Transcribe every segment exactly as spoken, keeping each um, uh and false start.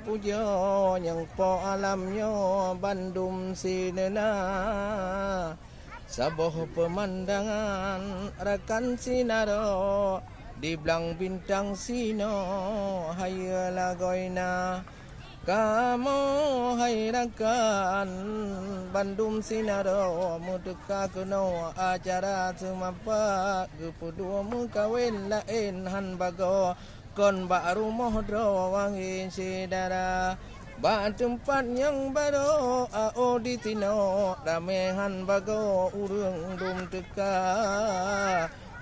Pujoe nyang Po alam nyoe bandum sineuna, saboh peumandangan rakan sinaro, di blang bintang sinoe hayeue lagoina. Kamoe hai rakan bandum sinaro, meuteuka keunoe acara seumapa, geupeuduek meukawen laén han bagoe. Kon bak rumoh droe wahé syedara, bak teumpat nyang barô aô ditinoe, ramé han bagoe ureuëng dum teuka.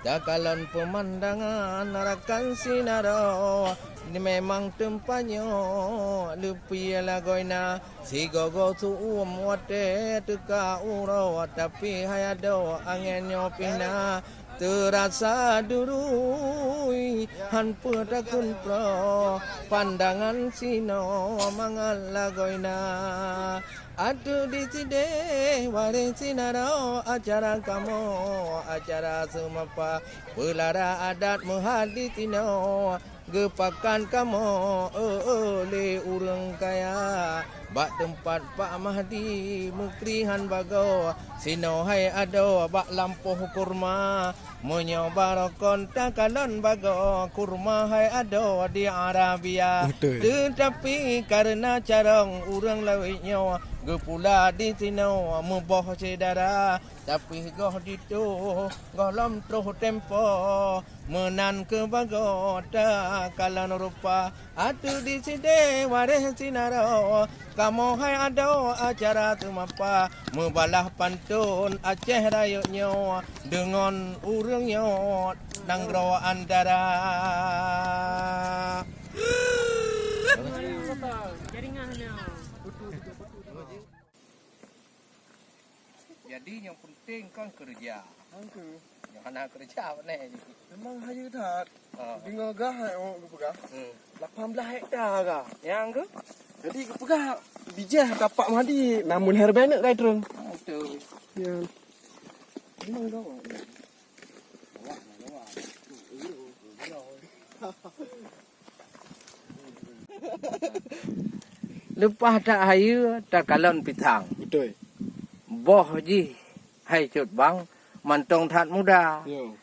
Takalon peumandangan rakan sinaro, memang teumpat nyoe leupie lagoina. Sigoe-goe su-uem watée teuka uroe, tapi hai adoe angén nyoe pih na. Teurasa durui, han peue takheun proh, pandangan sinoe mangat lagoina. Ateueh di sideh waréh sinaro, acara kamoe acara seumapa, peulara adat meuhat di sinoe. Geupakat kamoe, eu, eu, lé ureuëng kaya, bak teumpat Pak Mahdi meukri han bagoe, sinoe hai adoe bak lampôh kurma. Meunyoe barokon takalon bagoe, kurma hai adoe di Arabia. Betul. Teutapi kareuna carông ureuëng lawét nyoe geupula di sinoe meuboh syedara, tapi goh ditôh gohlom troh tempo. Meunan keuh bagoe takalon rupa, ateueh di sideh waréh sinaro, kamoe hai adoe acara seumapa, meubalah pantôn Aceh rayeuk nyoe deungon ureuëng nyoe nanggroe Antara. Jadi nyang penting kan keureuja. Angke. Nyang hana keureuja pane jih. Memang hayeue that. Ha. Deungoe gah hai awak geupeugah. Hmm. Lapan blaih hekta gah. Nyang ke? Jadi geupeugah bijéh tapak madi namun herbenek kai treun. Betul. Ya. Memang gawat. Leupah that hayeue takalon pisang. Beutôi. Boh jih hai cut bang mantong that muda. Yo.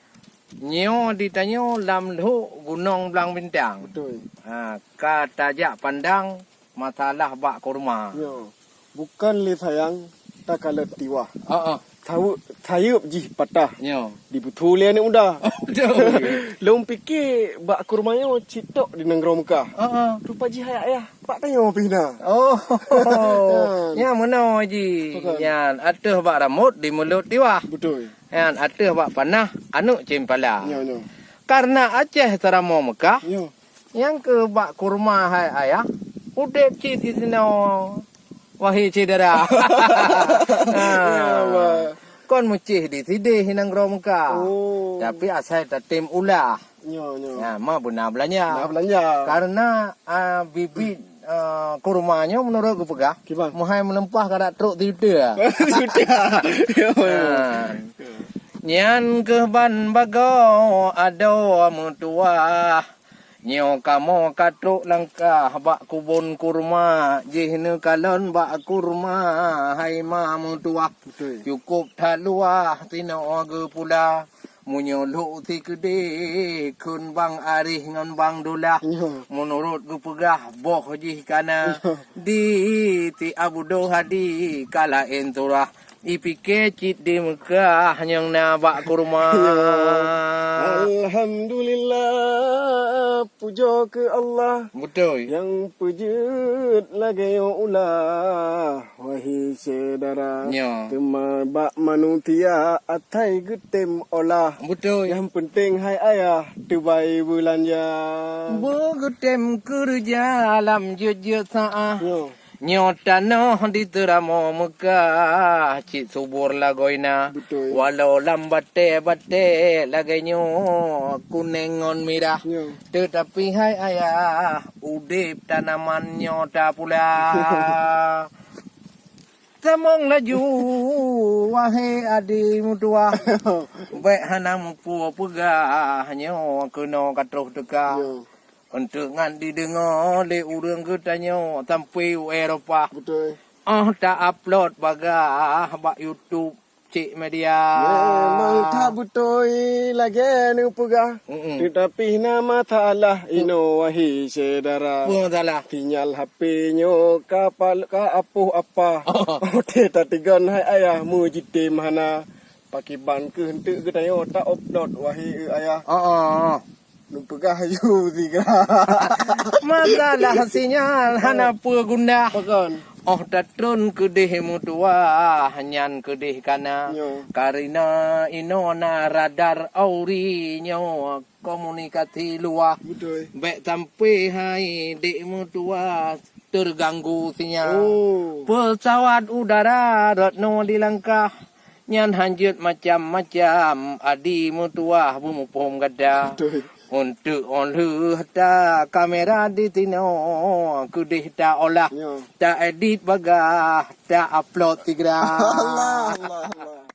Nyoe di tanyoe lam lhok Gunong Blang Bintang. Beutôi. Ha, ka tajak pandang masalah bak kurma. Nyoe, bukon lé sayang takalon tiwah. Heeh. Saweuk sayeuep jih patah. Nyoe. Dibutu lé aneuk muda. Betul. Lôn pike bak kurma nyoe cit tok di nanggroe Mekah. Heeh. Rupa jih hai ayah bak tanyoe pih na. Oh. Nyan. Nyan meunoe jih. Bukan. Nyan ateueh bak ramot di mulot tiwah. Betul. Nyan ateueh bak panah aneuk cempala. Nyoe, nyoe. Karena Aceh seuramoe Mekah. Nyoe. Nyang keu bak kurma hai ayah, udeb cit disinoe, wahé syedara. Ha. Ya Allah. Kon meucéh di sideh nanggroe Mekah. Oh. Tapi asai tatem ulah. Nyo, nyo. Ya, ma beuna beulanja. Beuna beulanja. Karena, ah, bibit, ah, kurma nyoe meunurot geupeugah, kiban? Meuhai meuleumpah ka dak trok sijuta. Sijuta. Ya, ya. Ha. Nyan keuh ban bagoe adoe meutuwah. Nyoe kamoe ka trok langkah bak kubon kurma, jih neukalon bak kurma hai ma meutuwah. Beutôi. Cukôp that luwah sinoe geupula. Meunyoe lhok sikeudeh kheun Bang Arih ngon Bang Dullah. Nyoe. Meunurot geupeugah boh jih ka na. Nyoe. Di si Abdul Hadi ka laén surah. Ipike cit di Mekah nyang na bak kurma. Ya. Alhamdulillah, pujoe keu Allah. Beutôi. Nyang peujeuet lagée nyoe ulah, wahé syedara. Ya. Teuma bak manusia asai geutem olah. Beutôi. Nyang penting hai ayah teubai beulanja. Beugeutem keureuja lam jeuet-jeuet saah. Ya. Nyoe tanoh di seuramoe Mekah cit subur lagoina. Beutôi. Walau lam batée-batée lagée nyoe kuneng ngon mirah. Nyoe. Teutapi hai ayah, udeb tanaman nyoe tapula. Tamong laju, wahé adi meutuwah. Bék hana mupeue peugah nyoe keunoe ka troh teuka. Nyoe. Untuk ngan dideungoe lé ureuëng geutanyoe sampoe u Eropa. Beutôi. Oh, ta-upload bagah bak YouTube cik media. Memang that beutôi lagée neupeugah. Mm-mm. Teutapi na masalah inoe wahé syedara. Peue masalah? Sinyal H P nyoe ka pal-, ka apoh apa. Oh. Watée tatigon hai ayah meujitem hana. Pakiban keuh eunteuk geutanyoe ta-upload wahé ayah. Oh, oh, oh. Neupeugah yue sigra. Masalah sinyal hana peue gundah. Pakon? Oh, tatron keudeh meutuwah, nyan keudeh kana. Nyo. Karena inoe na radar auri nyoe komunikasi luwah. Beutôi. Bék sampoe hai dek meutuwah teuganggu sinyal. Oh. Pesawat udara rot noe dilangkah. Nyan hanjeuet macam-macam adi meutuwah beumuphom gata. Beutôi. Untuk óh lheueh ta kamera di tinoe keudeh ta olah, nyo, ta edit bagah, ta upload sigra. Allah, Allah, Allah.